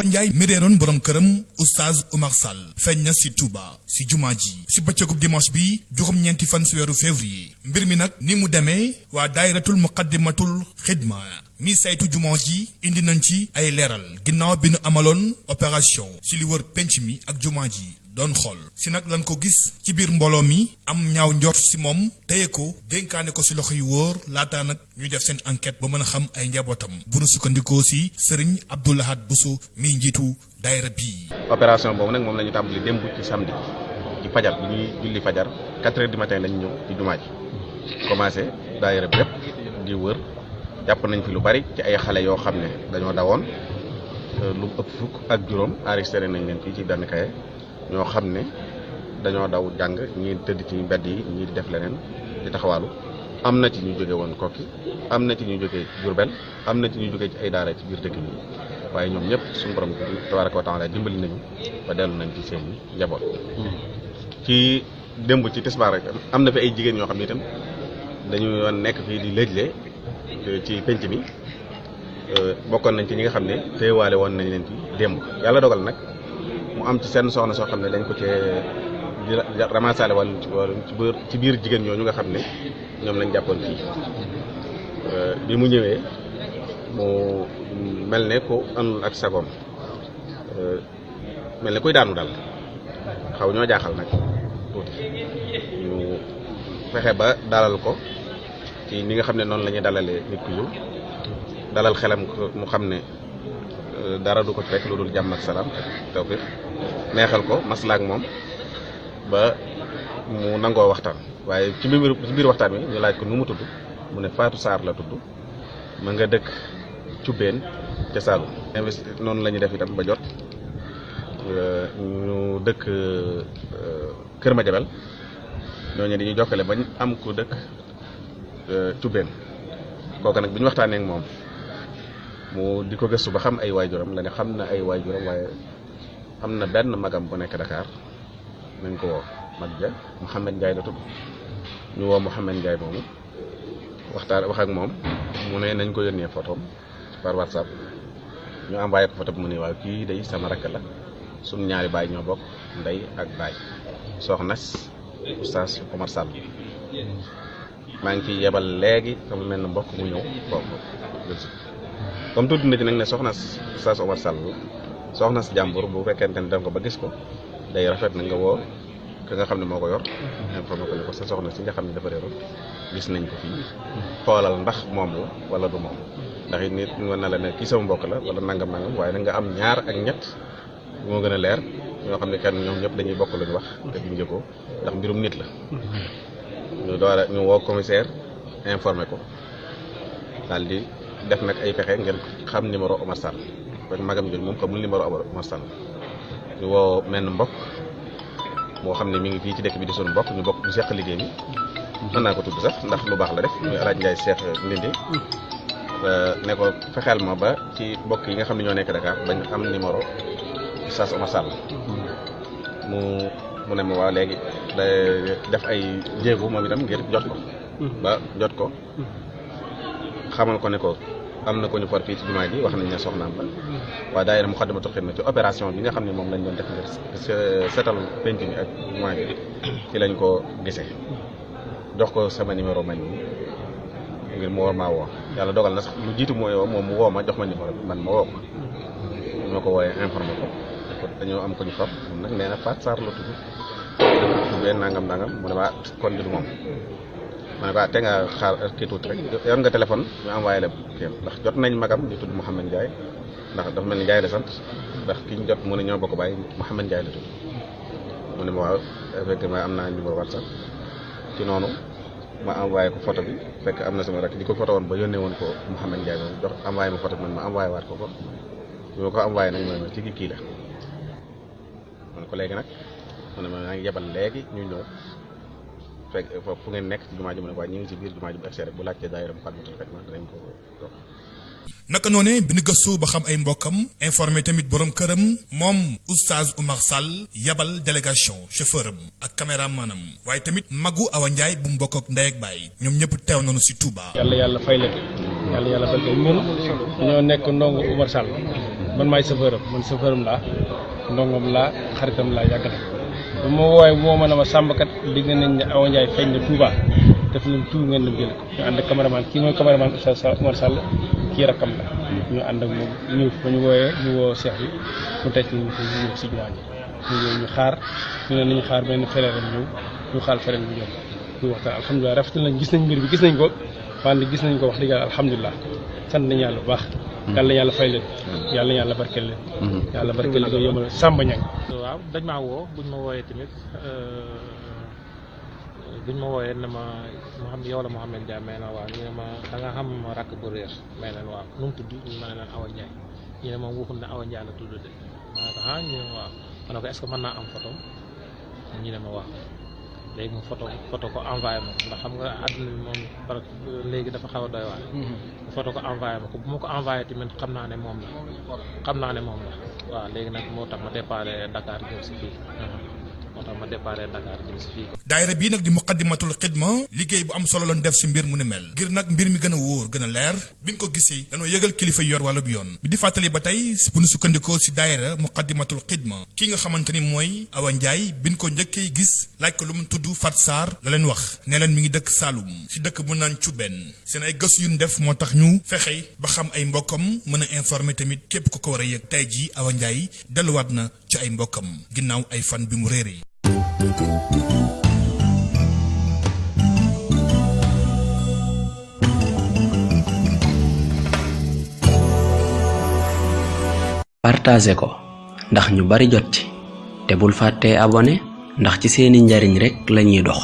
Awa Ndiaye mi réeroon borom këram Oustaz Oumar Sall feeñ na si Touba si jumaa ji si bëccëgub dimanche bi juróom-ñeenti fan si weeru février mbir mi nag ni mu demee waa daayiratul muqaddimatul xidma mi saytu jumaa ji indi nañ ci ay leeral ginnaaw bi nu amaloon opération si li wër penc mi ak jumaa ji doon xool si nag lan ko gis ci biir mbooloo mi am ñaaw njort si moom téye ko dénkaane ko si loxo yu wóor laataa nag ñuy def seen enquête ba mën a xam ay njabootam bu nu sukkandikoo si Serigne Abdou Lahad Bousso mi njiitu daayira bii. opération boobu nag moom la ñu tàmbali démb ci samedi ci fajar bi ñuy julli fajar 4 heures du matin lañ ñëw ci jumaa ji commencé daayira bi lépp di wër jàpp nañ fi lu bari ci ay xale yoo xam ne dañoo dawoon lu ëpp fukk ak juróom enregistré nañ leen fii ci benn kaye ñoo xam ne dañoo daw jàng ñii tëdd ci mbedd yi ñii di def leneen di taxawaalu am na ci ñu jóge woon Kokki am na ci ñu jóge Diourbel am na ci ñu jóge ci ay daara ci biir dëkk bi waaye ñoom ñëpp suñu borom tabaaraka wa taala dimbali nañu ba dellu nañ ci seen njaboot. ci démb ci tisbaar rek am na fi ay jigéen ñoo xam ne itam dañu nekk fii di léeg-léeg ci penc mi bokkoon nañ ci ñi nga xam ne téyewaale woon nañ leen fi démb yàlla dogal nag mu am ci seen soxna soo xam ne dañ ko cee ramasale wàllu ci biir jigéen ñooñu nga xam ne ñoom lañ jàppoon fii bi mu ñëwee mu mel ne ku àndul ak sagoom mel ne kuy daanu dal xaw ñoo jaaxal nag tuuti ñu fexe ba dalal ko ci ni nga xam ne noonu la ñuy dalalee nit ku yiw dalal xelam mu xam ne dara du ko fekk lu dul jàmm ak salaam tawfiq neexal ko maslaak moom ba mu nangoo waxtaan waaye ci biir waxtaan wi ñu laaj ko nu mu tudd mu ne Fatou Sarr la tudd ma nga dëkk Cubbeen ca Saalum noonu la ñuy def itam ba jot ñu dëkk Kër Madiabel ñooñu dañuy jokkale bañ am ku dëkk Cubbeen kooku nag bi ñu waxtaanee ak moom mu di ko gëstu ba xam ay waajuram la ne xam na ay waajuram waaye am na benn magam bu nekk Dakar nañ ko woo mag ja Mouhamed Ndiaye la tudd ñu woo Mouhamed Ndiaye moomu wax ak moom mu ne nañ ko yónnee photo par WhatsApp ñu envoyé ko photo bi mu ne waaw kii day sama rakk la suñ ñaari baay ñoo bokk ndey ak baay soxna Oustaz Oumar Sall maa ngi ciy yebal léegi sama mel na mbokk mu ñëw foofu comme tudd na ci nag ne soxna Oustaz Oumar Sall soxna si jàmbur bu fekkente ne dem ko ba gis ko day rafet na nga woo ki nga xam ne moo ko yor informé ko ne ko sa soxna si nga xam ne dafa réeroon gis nañ ko fii xoolal ndax moom la wala du moom ndax it nit mën na la ne kii sama mbokk la wala nangam waaye nag nga am ñaar ak ñett moo gën a leer ñoo xam ne kenn ñoom ñëpp dañuy bokk lu ñu wax te duñ jëkoo ndax mbirum nit la ñu woo commissaire informé ko daal di def nag ay pexe ngir xam numéro Oumar Sall fekk magam jooju moom xamul numéro Oumar Sall ñu woo menn mbokk moo xam ne mi ngi fii ci dëkk bi di sunu mbokk ñu bokk ñu seq liggéey bi mën naa ko tudd sax ndax lu baax la def muy Alaaji Ndiaye Cheikh Ndindi ne ko fexeel ma ba ci mbokk yi nga xam ne ñoo nekk Dakar bañ am numéro Oustaz Oumar Sall mu ne ma waa léegi da def ay jéego moom itam ngir jot ko ba jot ko xamal ko ne ko am na ko ñu for fii ci jumaa ji wax nañ ne soxnaam la waaye daayira Muxaddamatul Xidma ci opération bi nga xam ne moom lañ doon def ngir setal penc mi ak jumaa ji ci lañ ko gisee jox ko sama numéro man ngir mu war maa woo yàlla dogal na sax lu jiitu mooy woo moom mu woo ma jox ma numéro bi man ma woo ko ñoo ko wooyee informé ko dañoo am ko ñu for moom nag nee na Fatou Sarr la tudd benn nangam mu ne ma kon du moom ma ne ko te nga xaar kii tuuti rek yor nga téléphone ñu envoyé la kii ndax jot nañ magam di tudd Mouhamed Ndiaye ndax dafa mel ni Ndiaye la sant ndax ki ñu jot mu ne ñoo bokk bàyyi Mouhamed Ndiaye la tudd mu ne ma waaw effectivement am naa numéro WhatsApp ci noonu ma envoyé ko photo bi fekk am na sama rek di ko photo woon ba yónnee woon ko Mouhamed Ndiaye moom jox envoyé ma photo bi man ma envoyé waat ko bi ma ko envoyé nag mooy ma ci kii la man ko léegi nag mu ne ma maa ngi yebal léegi ñu ñëw fekk foofu fu ngeen nekk ci jumaa ji mu ne waaye ñu ngi ci biir jumaa ji bu egsi rek bu laajtee daayira Muxaddamatul Xidma danañ ko dox. naka noonee bi ñu gëstu ba xam ay mbokkam informé tamit borom këram moom Oustaz Oumar Sall yabal délégation chauffeur am ak caméraman am waaye tamit magu Awa Ndiaye bu mbokk ak ndey ak baay ñoom ñëpp teew nañu si Touba. yàlla fay leen yàlla fay leen ñun ñoo nekk ndongo Oumar Sall man maay chauffeuram man chauffeuram laa ndongom laa xaritam laa yàgg na bu ma woowee moo ma ne ma sàmbkat dégg nañ ne Awa Ndiaye feeñ na Touba def nañ tout ngeen dem jël ko ñu ànd ak cameraman kii mooy cameraman Oustaz Oumar Sall kii rakkam la ñu ànd ak moom ñëw ba ñu wooyee ñu woo Cheikh bi mu teg ñu ñëw si jumaa ji ñu ñëw ñu xaar ñu ne nañu xaar benn frère am ñëw ñu xaar frère bi ñëw ñu waxtaan alhamdulilah rafetal nañ gis nañ mbir bi gis nañ ko wante gis nañ ko wax dëgg yàlla alhamdulilah sant nañ yàlla bu baax yàlla yàlla fay leen yàlla barkeel leen yàlla barkeel leen ko yombal Samba Niang waaw dañ maa woo buñ ma wooyee tamit buñ ma wooyee ne ma xam yow la Mouhamed Ndiaye may na waaw ñu ne ma da nga xam rakk bu réer may leen waaw nu mu tudd ma ne leen Awa Ndiaye ñu ne ma waxul ne Awa Ndiaye la tudd de ma ne ko ah ñu ne ma waaw ma ne ko est-ce que mën naa am photo ñu ne ma waaw léegi mu photo ko envoyé ma ndax xam nga àdduna bi moom par léegi dafa xaw a doy waar mu photo ko envoyé ma ko bu ma ko envoyé tamit xam naa ne moom la waaw léegi nag moo tax ma déparé Dakar jëm si fii daayira bii nag di muqaddimatul xidma liggéey bu am solo lañ def si mbir mu ne mel ngir nag mbir mi gën a wóor gën a leer bi ñu ko gisee dañoo yëgal kilifa yor wala bu yoon bi di fàttali ba tey bu ñu sukkandikoo si daayira muqaddimatul xidma kii nga xamante ni mooy Awa Ndiaye bi ñu ko njëkkee gis laaj ko lu mu tudd Fat Sarr la leen wax ne leen mi ngi dëkk Saloum si dëkk bu naan Cuben seen ay gëstu yu ñu def moo tax ñu fexe ba xam ay mbokkam mën a informer tamit képp ku ko war a yëg tey jii Awa Ndiaye delluwaat na ci ay mbokkam ginnaaw ay fan bi mu réeree. partagé ko ndax ñu bari jot ci te bul fàttee abonné ndax ci seeni njariñ rekk lañuy dox